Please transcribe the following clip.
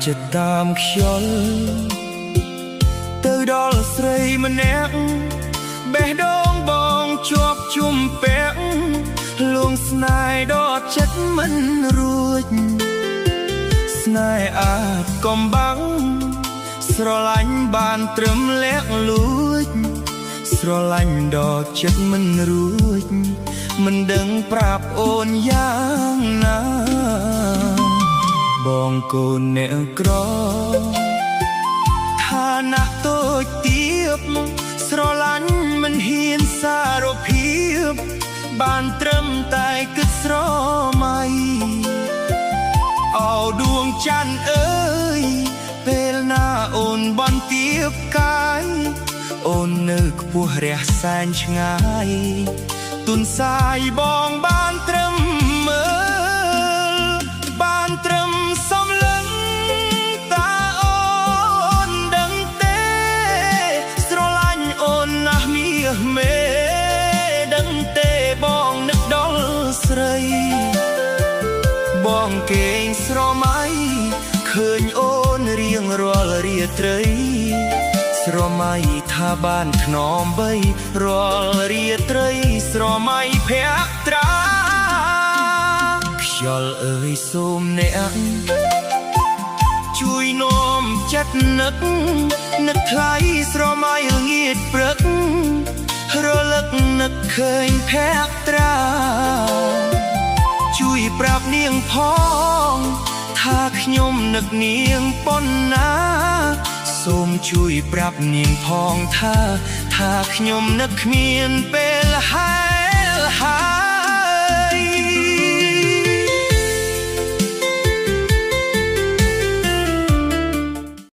ចិត្តតាមខ្យល់ទៅដល់ស្រីម្នាក់បេះដូងបងជាប់ជុំពាក់លួងស្នេហ៍ដល់ចិត្តមិនរួចស្នេហ៍អាចកំបាំងស្រឡាញ់បានត្រឹមលាក់លួចស្រឡាញ់ដល់ចិត្តមិនរួចមិនដឹងប្រាប់អូនយ៉ាងណាបងកូនអ្នកក្រឋានៈតូចទាបស្រឡាញ់មិនហ៊ានសារភាពបានត្រឹមតែគិតស្រមៃអោដួងច័ន្ទអើយពេលណាអូនបន់ទៀបកាយអូននៅខ្ពស់រះសែនឆ្ងាយទុនសាយបងបានត្រឹមមើលបានត្រឹមសំលឹងតាអូនដឹងទេស្រឡាញ់អូនណាស់មាសមេដឹងទេបងនឹកដល់ស្រីបងគេងស្រមៃឃើញអូនរៀងរាល់រាត្រីស្រមៃថាបានថ្នមបីរាល់រាត្រីស្រមៃភក្ត្រាខ្យល់អើយសូមអ្នកជួយនាំចិត្តនឹកនឹកថ្លៃស្រមៃល្ងាចព្រឹករលឹកនឹកឃើញភក្ត្រាជួយប្រាប់នាងផងថាខ្ញុំនឹកនាងប៉ុណ្ណាសូមជួយប្រាប់នាងផងថាខ្ញុំនឹកគ្មានពេលហែលហា